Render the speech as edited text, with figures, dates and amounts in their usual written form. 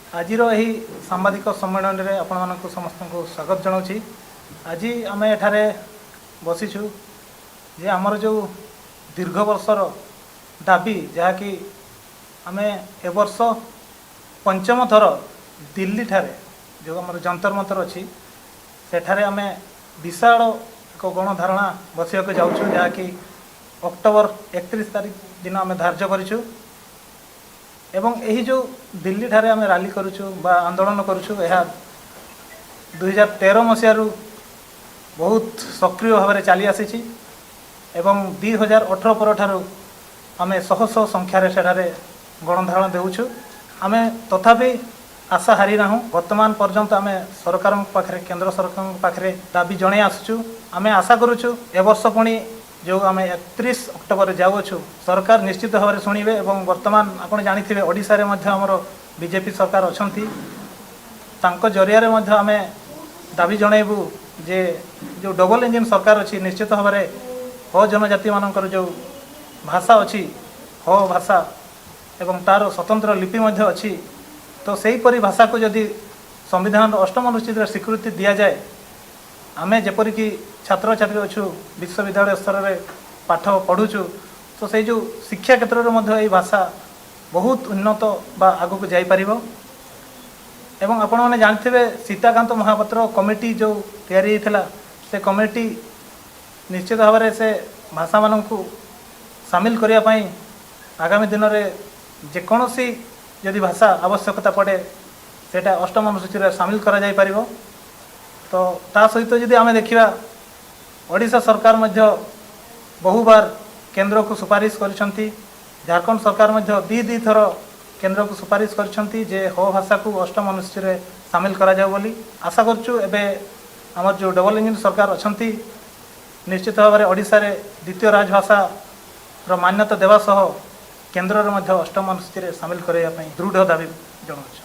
ଆଜିର ଏହି ସାମ୍ବାଦିକ ସମ୍ମିଳନୀରେ ଆପଣମାନଙ୍କୁ ସମସ୍ତଙ୍କୁ ସ୍ୱାଗତ ଜଣାଉଛି। ଆଜି ଆମେ ଏଠାରେ ବସିଛୁ ଯେ ଆମର ଯେଉଁ ଦୀର୍ଘ ବର୍ଷର ଦାବି, ଯାହାକି ଆମେ ଏ ବର୍ଷ ପଞ୍ଚମ ଥର ଦିଲ୍ଲୀଠାରେ ଯେଉଁ ଆମର ଯନ୍ତର ମନ୍ତର ଅଛି, ସେଠାରେ ଆମେ ବିଶାଳ ଏକ ଗଣଧାରଣା ବସିବାକୁ ଯାଉଛୁ, ଯାହାକି ଅକ୍ଟୋବର 31 ତାରିଖ ଦିନ ଆମେ ଧାର୍ଯ୍ୟ କରିଛୁ। ଏବଂ ଏହି ଯେଉଁ ଦିଲ୍ଲୀଠାରେ ଆମେ ରାଲି କରୁଛୁ ବା ଆନ୍ଦୋଳନ କରୁଛୁ, ଏହା 2013 ମସିହାରୁ ବହୁତ ସକ୍ରିୟ ଭାବରେ ଚାଲି ଆସିଛି ଏବଂ 2018 ପରଠାରୁ ଆମେ ଶହ ଶହ ସଂଖ୍ୟାରେ ସେଠାରେ ଗଣଧାରଣା ଦେଉଛୁ। ଆମେ ତଥାପି ଆଶା ହାରିନାହୁଁ। ବର୍ତ୍ତମାନ ପର୍ଯ୍ୟନ୍ତ ଆମେ ସରକାରଙ୍କ ପାଖରେ, କେନ୍ଦ୍ର ସରକାରଙ୍କ ପାଖରେ ଦାବି ଜଣାଇ ଆସୁଛୁ। ଆମେ ଆଶା କରୁଛୁ, ଏ ବର୍ଷ ପୁଣି ଯେଉଁ ଆମେ 31 ଅକ୍ଟୋବରରେ ଯାଉଅଛୁ, ସରକାର ନିଶ୍ଚିତ ଭାବରେ ଶୁଣିବେ। ଏବଂ ବର୍ତ୍ତମାନ ଆପଣ ଜାଣିଥିବେ, ଓଡ଼ିଶାରେ ମଧ୍ୟ ଆମର ବିଜେପି ସରକାର ଅଛନ୍ତି। ତାଙ୍କ ଜରିଆରେ ମଧ୍ୟ ଆମେ ଦାବି ଜଣାଇବୁ ଯେ ଯେଉଁ ଡବଲ ଇଞ୍ଜିନ୍ ସରକାର ଅଛି, ନିଶ୍ଚିତ ଭାବରେ ହୋ ଜନଜାତିମାନଙ୍କର ଯେଉଁ ଭାଷା ଅଛି, ହୋ ଭାଷା, ଏବଂ ତା'ର ସ୍ୱତନ୍ତ୍ର ଲିପି ମଧ୍ୟ ଅଛି, ତ ସେହିପରି ଭାଷାକୁ ଯଦି ସମ୍ବିଧାନର ଅଷ୍ଟମ ଅନୁସୂଚୀରେ ସ୍ୱୀକୃତି ଦିଆଯାଏ, ଆମେ ଯେପରିକି ଛାତ୍ରଛାତ୍ରୀ ଅଛୁ, ବିଶ୍ୱବିଦ୍ୟାଳୟ ସ୍ତରରେ ପାଠ ପଢ଼ୁଛୁ, ତ ସେଇ ଯେଉଁ ଶିକ୍ଷା କ୍ଷେତ୍ରରେ ମଧ୍ୟ ଏଇ ଭାଷା ବହୁତ ଉନ୍ନତ ବା ଆଗକୁ ଯାଇପାରିବ। ଏବଂ ଆପଣମାନେ ଜାଣିଥିବେ, ସୀତାକାନ୍ତ ମହାପାତ୍ର କମିଟି ଯେଉଁ ତିଆରି ହେଇଥିଲା, ସେ କମିଟି ନିଶ୍ଚିତ ଭାବରେ ସେ ଭାଷାମାନଙ୍କୁ ସାମିଲ କରିବା ପାଇଁ ଆଗାମୀ ଦିନରେ ଯେକୌଣସି ଯଦି ଭାଷା ଆବଶ୍ୟକତା ପଡ଼େ, ସେଇଟା ଅଷ୍ଟମ ଅନୁସୂଚୀରେ ସାମିଲ କରାଯାଇପାରିବ। ତ ତା ସହିତ ଯଦି ଆମେ ଦେଖିବା, ଓଡ଼ିଶା ସରକାର ମଧ୍ୟ ବହୁବାର କେନ୍ଦ୍ରକୁ ସୁପାରିଶ କରିଛନ୍ତି। ଝାଡ଼ଖଣ୍ଡ ସରକାର ମଧ୍ୟ ଦୁଇ ଦୁଇ ଥର କେନ୍ଦ୍ରକୁ ସୁପାରିଶ କରିଛନ୍ତି ଯେ ହୋ ଭାଷାକୁ ଅଷ୍ଟମ ଅନୁସୂଚୀରେ ସାମିଲ କରାଯାଉ ବୋଲି। ଆଶା କରୁଛୁ, ଏବେ ଆମର ଯେଉଁ ଡବଲ ଇଞ୍ଜିନ୍ ସରକାର ଅଛନ୍ତି, ନିଶ୍ଚିତ ଭାବରେ ଓଡ଼ିଶାରେ ଦ୍ୱିତୀୟ ରାଜଭାଷାର ମାନ୍ୟତା ଦେବା ସହ କେନ୍ଦ୍ରରେ ମଧ୍ୟ ଅଷ୍ଟମ ଅନୁସୂଚୀରେ ସାମିଲ କରାଇବା ପାଇଁ ଦୃଢ଼ ଦାବି ଜଣାଉଛୁ।